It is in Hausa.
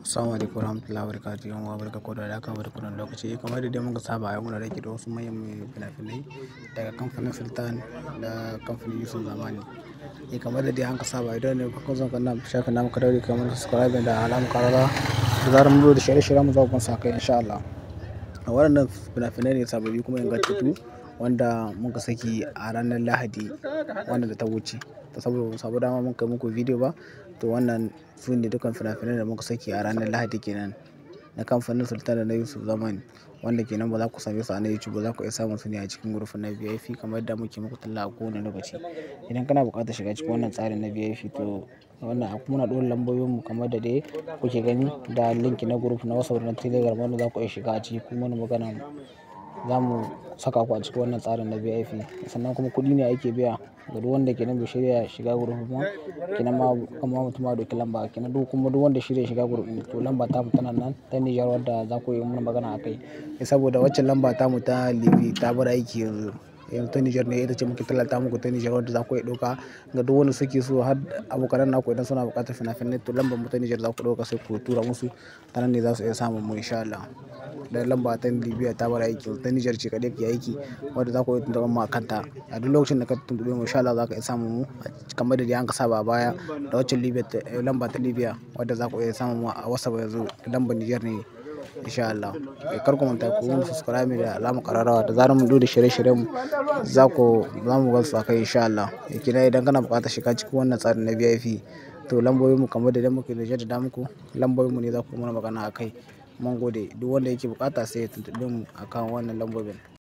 Assalamu alaikum warahmatullahi wabarakatuh. Yan uwa, barka ku da warhaka, barka da lokaci. Kamar da dai muka saba, yau muna rage da wasu manyan fina-finai daga kamfanin Sultan da kamfanin Yusuf Zamani. Kamar da dai an ka saba, idan ne kuka zo kan shafin namu, ka daure kamar subscribe da alamar kararrawa. Da zarar mun zo da shirye-shiryen mu, za ku gansu kai insha Allah. Waɗannan fina-finai ne sababbi kuma ingantattu wanda muka saki a ranar Lahadi wanda da ta wuce. Ta saboda ba mu samu dama mun kai muku bidiyo ba, to wannan su ne dukkan fina-finan da muka saki a ranar Lahadi kenan na kamfanin Sultan da na Yusuf Zamani, wanda kenan ba za ku same su a na YouTube ba, za ku iya samun su ne a cikin group na VIP kamar yadda muke muku talla a kowane lokaci. Idan kana buƙatar shiga cikin wannan tsarin na VIP, to wannan muna ɗora lambobin mu kamar da dai kuke gani da link na group na WhatsApp da na Telegram wanda za ku iya shiga a ciki kuma wani magana za mu saka ku a cikin wannan tsarin na VIP. Sannan kuma kuɗi ne ake biya ga duk wanda kenan bai shirya shiga group ba, kenan ma kuma mutum ma ɗauki lamba kenan duk kuma duk wanda shirya shiga group ɗin, to lamba tamu tana nan ta Niger wadda za ku yi mana magana a kai. Saboda waccan lamba tamu ta Libya ta bar aiki yanzu. Yanzu ta Niger ne, ita ce muke tallata muku, ta Niger wadda za ku iya ɗauka ga duk wanda suke so, har abokanan naku idan suna buƙatar fina-finai, to lambar mu ta Niger za ku ɗauka sai ku tura musu, ta nan ne za su iya samun mu insha Allah. Da lamba ta Libya ta bar aiki, ta Niger ce kaɗai ke aiki wadda za ku iya tuntuɓar mu a kanta. A duk lokacin da ka tuntuɓe mu, insha Allah za ka iya samun mu kamar da dai an ka saba a baya da waccan Libya, lamba ta Libya wadda za ku iya samun mu a WhatsApp, yanzu lambar Niger ne insha Allah. Kar ku manta ku yi subscribe da alamar kararrawa, da zarar mun ɗora shirye-shiryen mu za ku za mu gan su a kai insha Allah. Kenan idan kana buƙatar shiga cikin wannan tsarin na VIP, to lambobin mu kamar da dai muke jaddada muku, lambobin mu ne za ku mana magana a kai. Mun gode, duk wanda yake buƙata sai ya tuntuɓe mu akan wannan lambobin.